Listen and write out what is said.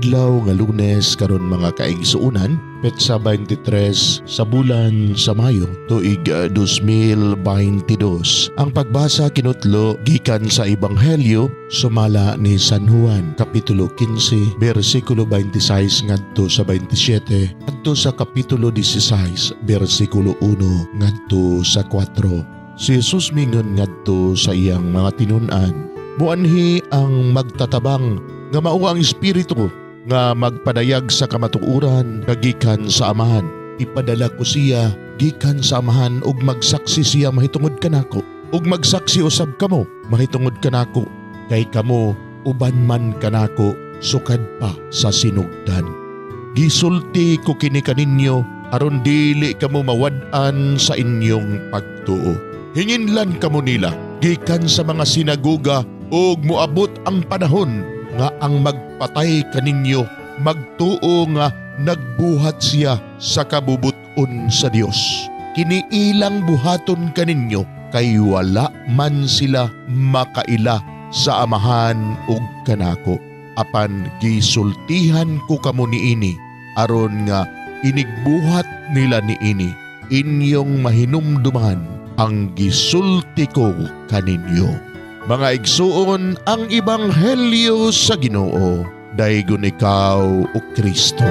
Adlaw nga Lunes karon, mga kaigsuonan, petsa 23 sa bulan sa Mayo, tuig 2022. Ang pagbasa kinutlo gikan sa Ebanghelyo sumala ni San Juan, kapitulo 15, bersikulo 26 ngadto sa 27, ngadto sa kapitulo 16, bersikulo 1 ngadto sa 4. Si Jesus mingon ngadto sa iyang mga tinun-an, "Muanhi ang magtatabang nga mao ang Espiritu nga magpadayag sa kamatuoran nga gikan sa Amahan. Ipadala ko siya gikan sa Amahan ug magsaksi siya mahitungod kanako. Ug magsaksi usab kamo mahitungod kanako kay kamo uban man kanako sukad pa sa sinugdan. Gisulti ko kini kaninyo aron dili kamo mawad-an sa inyong pagtuo. Hinginlan kamo nila gikan sa mga sinagoga ug moabot ang panahon nga ang magpatay kaninyo magtuo nga nagbuhat siya sa kabubut-on sa Dios. Kini ilang buhaton kaninyo kay wala man sila makaila sa Amahan ug kanako. Apan gisultihan ko kamo niini aron nga inigbuhat nila niini inyong mahinumduman ang gisulti ko kaninyo." Mga igsuon, ang Ebanghelyo sa Ginoo. Daygon ikaw, o Kristo.